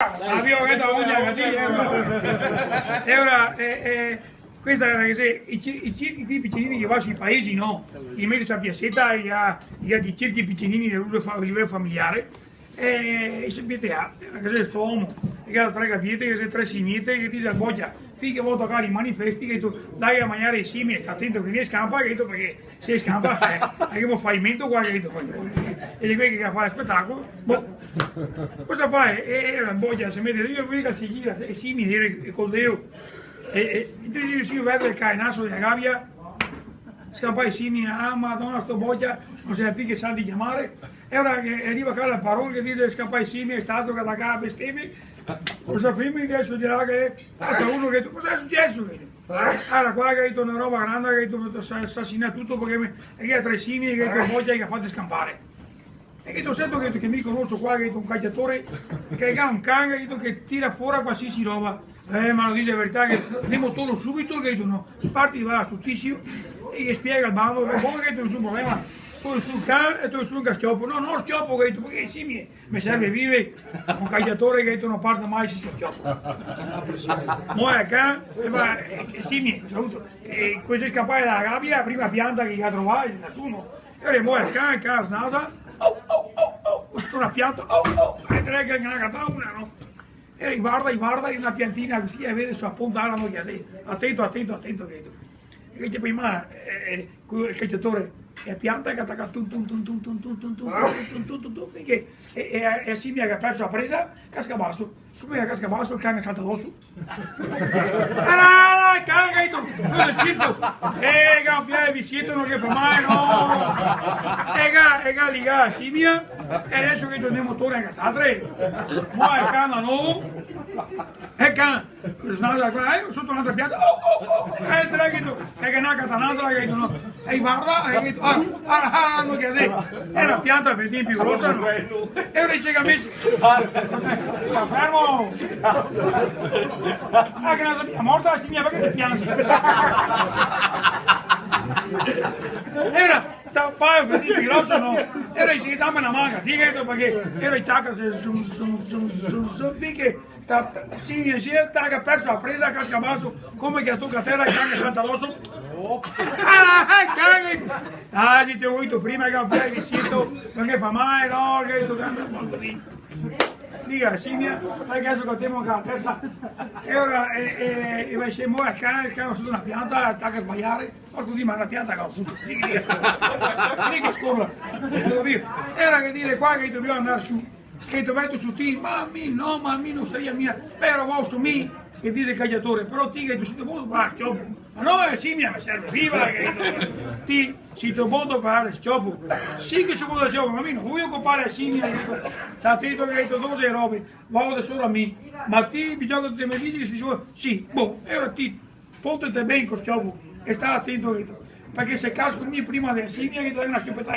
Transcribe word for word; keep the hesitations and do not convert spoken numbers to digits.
Abbiamo detto, "Oh, mia, capito?" E ora, eh, eh, questa era che se, i ci-, i circhi qui picinini che va sui paesi, no? Gli metti sta piazzetta, e ha, gli ha i circhi picinini del uso fa-, livello familiare, e, e se mette a, era che se sto omo, e che ha tre gabiete, che se tre simiete, che dice al bocia, "Fin che vao a tocare i manifesti", che tu dai a magnare ai simie, sta atento che no i scampa, che tu, parché se i scampa, eh, che mo fa el mento qua, che tu, e de quei che fa el spetacolo, boh. Cosa fa? E, e el bocia se mette, io, quei che se gira, e simie, e col deo, e, e, e tu dici, "Sì, verde el caenaso dela gabia, scampa i simie, ah, Madona, sto bocia, no sa pì che salti ciamare." E ora che riva qua el paron che dice, "Scampa i simie, sta altro che da qua, bestemmie." Cosa femo adeso? Dirà che pasa uno che, "Cosa xe suceso?" Era qua che ga dito na roba granda, che ga dito, "Sa-, sasina tuto, parché me, e che ga tre simie, che ga dito, bocia, che ga fato scampare." E che ga dito, "Sento che, che mi conoso qua, che ga dito, un caciatore, che ga un can, che ga dito, che tira fora qualsiasi roba." "Eh, ma no dixe la verità, che ndemo tolo subito", che ga dito, "no." Infati va sto tizio e ghe spiega el bando, "Bon", che ga dito, "nessun problema. Tol su el can e tol su anca el sciopo." "No, no, sciopo", che ga dito, "parché simie me serve vive, un caciatore", che ga dito, "no parte mai sensa sciopo." Mo el can, e va, e, e simie, cosa ga vuto? E quando xe scampà dala gabia, la prima pianta che ga trovà, nesuni. E ora mo el can, el can snasa, "Oh, oh, oh, oh", sta na pianta, "Oh, oh", e tre che ne ga catà una, no? E i varda, i varda, e na piantina cusì, e vede su la ponta, no, che xe, "Atento, atento, atento", che ga dito. E che poi, ma, eh, eh, co-, el caciatore, e la pianta che taca tum, tum, tum, finché, e, e, e la simia che ga perso la presa, casca baso. Come che casca baso, el can salta doso. "Ah, no, no, el can", che ga dito, "no xe certo." E ga infià el vesiento, no ghe fa mal, no. E ga, e ga ligà la simia, e adeso che tornemo torna a castar, mo el can da novo, el can, "Snasa qua, eh, soto n'altra pianta, oh, oh, oh", e tre che ga dito, che ghe n'à catà n'altra, che ga dito, no. E i varda, e i ga dito, "Ah, ah, ah, no, che xe, xe na pianta un fiatin pì grosa, no?" E ora dixe che ga meso, "Sta fermo! Ah, che no xe mia morta la simia, parché te piansi?" Era, sta paio un fiatin pì grosa, no? Era, dixe che, "Dame na man", dixe, parché era i taca, su, su, su, finché sta simia, sì, el taca, perso la presa, casca baso, come che toca tera, el can salta doso. Ah, eh, can! Ah, sì, te go dito prima che no fai el vesiento, parché fa mal, no, che toca andar un po' cusì. Diga, simia, dai che adeso catemo anca la tersa. E ora, e, e, e va, se move el can, el can soto na pianta, taca a sbaiare. Porco Dio, ma na pianta che ga un puto, sì, che scorla. Sì, che scorla. Capito? Era che dire qua che dobemo andar su. Che te meto su ti, "Ma mi no, ma mi no saria mia." "Però vao su mi", che dixe el caciatore, "però ti che te sito bon par el sciopo." "Ma no, eh, simia, me serve viva, che ti sito bon par el sciopo." "Sì che so bon par el sciopo, ma mi no voio copar la simia." "Sta atento", che ga dito, "doxe robe, vao de sora mi. Ma ti, bisogna che te me dixi che te sito bon." "Sì, bon, e ora ti pontete ben col sciopo e sta atento", che ga dito, "parché se casco mi prima dela simia, che te dao na sciopetà."